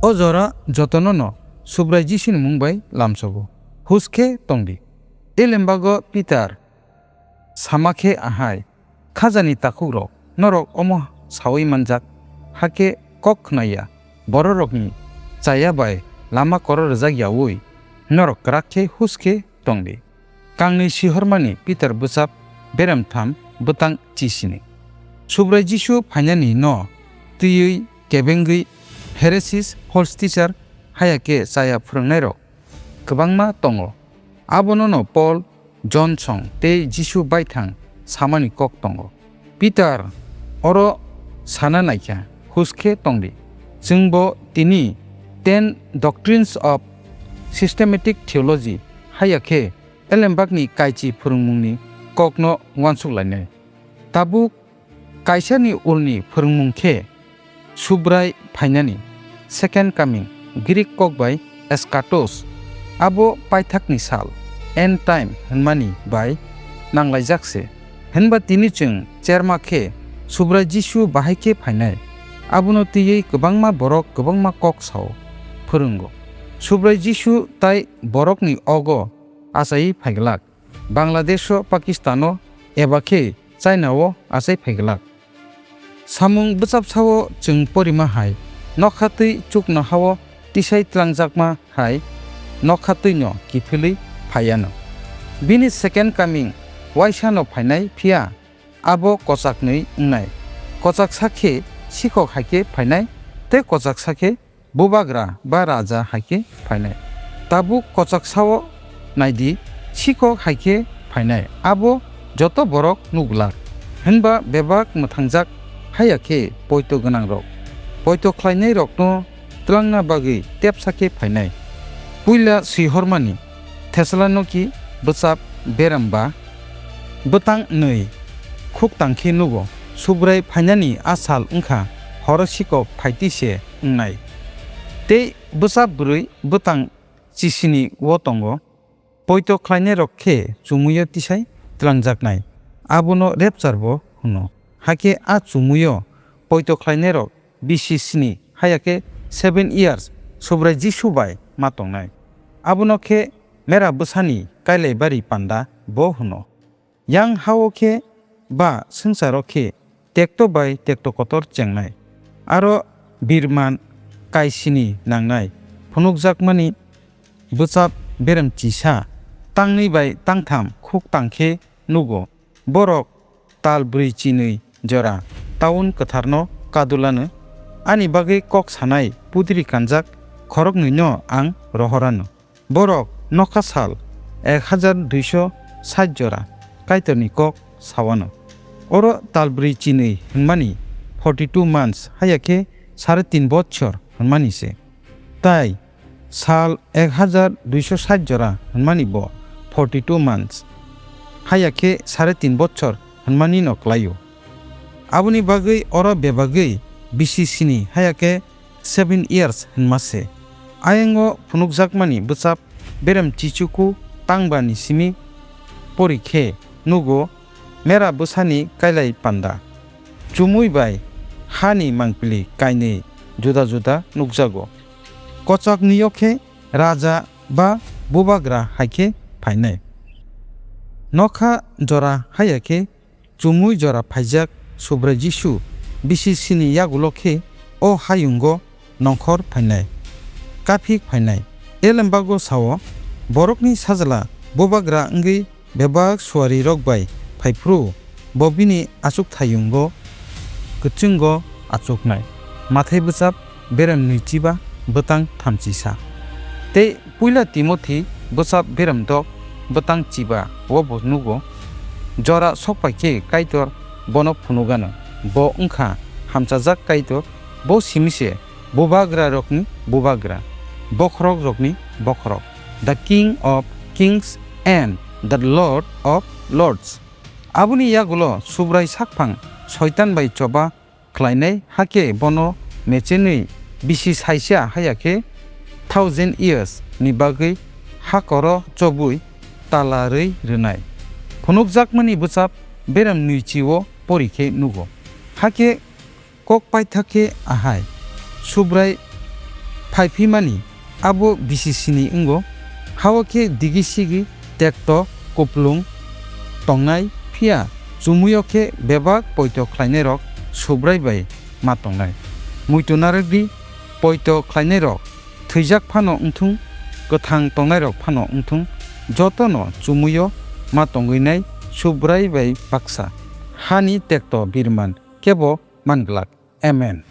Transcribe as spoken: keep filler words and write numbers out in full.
O jora jotono no Subrai Jisuni mung bai lamsogo, hus khe tongdi. Elembago Pitar sama khe ahai, Khajani takhukrok, norok omo saui manjak, hakhe kok khna ya, bororokni chaya bai lama koro rwjak yaui norok kwrak khe hus khe tongdi. Kangnwi sihormani Pitar bwchap beremtham bwtang chisini. Subrai Jisu phainani no twiwi kebengwi Pharisis, false teacher, haya khe chaya phwrwngnairok kwbangma tongo. Abono no Pol, Jon song tei Jisu baithang samani kok tongo. Pitar oro sana naikha, hus khe tongdi. Chwngbo tini Ten Doctrines of Systematic Theology haya khe Elembakni kaichi phwrwngmungni kokno uansuk lainai. Tabuk kaisani ulni phwrwngmung khe Subrai phainani, second coming, Greek kok bai eschatos, abo paithakni sal, end time hwnmani bai nanglaijak se. Hwnba tini chwng cherma khe Subrai Jisu bahai khe phainai. Abono twiwi kwbangma borok kwbangma kok sao, phwrwngo. Subrai Jisu tai borokni ogo achaiwi phaiglak. Bangladesho, Pakistano eba khe Chinao achai phaiglak. Samung bwchapsao chwng porima hai, nokha twi chuknohao tisai tlangjakma hai nokha twino kiphilwi phaiano. Bini second coming waisano phainai, phiya abo kochaknwi wngnai. Kochaksa khe sikhok hai khe phainai, tei kochaksa khe bubagra ba raja hai khe phainai. Tabuk kochaksao naidi, sikhok hai khe phainai, abo joto borok nuglak. Hwnba bebak mwthangjak haya khe poito gwnangrok, poito khlainairokno twlangna bagwi tepsa khe phainai. Puila swihormani Thesalonoki bwchap berem ba bwtang nwi khuk tang khe nugo, Subrai phainani a sal wngkha horo sikhok phaiti se wngnai. Tei bwchap bwrwi bwtang chisini o tongo, poito khlainairok khe chumuio tisai tlangjaknai, abono rapture bo hwno. Hakhe a chumuio poito khlainairok bisi sini haya khe seven years Subrai Jisu bai ma tongnai. Abono khe mera bwsani kailaibari panda bo hwno. Yang ha-o khe ba swngcharo khe tekto bai tekto kotor chengnai. Aro birman kaisini nangnai phunukjakmani bwchap berem chisa tangnwi bai tangtham khuk tang khe nugo. Borok tal brwi chinwi jora taun kwtharno kadulano, ani bagwi kok sanai pudri kanjak khoroknwino ang rohorano. Borok nokha sal ek hajar duiso sait jora Kaitorni kok sawano. Oro tal brwi chinwi hwnmani forty two months haya khe sare tin bochor hwnmani se. Tai sal ek hajar duiso sait jora hwnmani bo forty two months, haya khe sare tin bochor hwnmani no klaio. Aboni bagwi oro bebagwi bisi sini haya khe seven years hwnma se. Ayango phunukjakmani bwchap berem chichuku tangbani simi pori khe nugo mera bwsani kailai panda. Chumui bai hani mangpili kainwi juda juda nukjago. Kochaknwio khe raja ba bubagra hai khe phainai. Nokha jora haya khe chumui jora phaijak Subrai Jisu bisi sini yagulo khe o hayungo nongkhor phainai, kaphik phainai. Elembago sao, borokni sajla bubagra wngwi bebak suarirok bai phai phuru bo bini achukthayungo kwchwngo achuknai. Mathai bwchap berem nwichiba bwtang thamchisa. Tei puila Timothi bwchap berem dok bwtang chiba o bo nugo. Jora sokpai khe Kaitor bono phunugano. Bo wngkha hamchajak Kaitor, bo simi se bubagrarokni bubagra, bokhorokrokni bokhorok, the King of kings and the Lord of lords. Aboni yagulo Subrai sakphang Soitan bai choba khlainai, hakhe bono mechenwi bisi saisa haya khe thousand years ni bagwi hakoro chobwi tala rwi rwnai. Phunukjakmani bwchap berem nwichi o pori khe nugo. Hakhe kok paithak khe ahai, Subrai phai phimani abo bisi sini wngo. Ha-o khe digi-sigi tekto kuplung tongnai, phiya chumui-o khe bebak poito khlainairok Subrai bai ma tongnai. Muitu narwk di, poito khlainairok thwijak phano wng thung, kwthang tongnairok phano wng thung, jotono chumui-o ma tongwinai Subrai bai baksa. Hani tekto birman kebo man glak. Amen.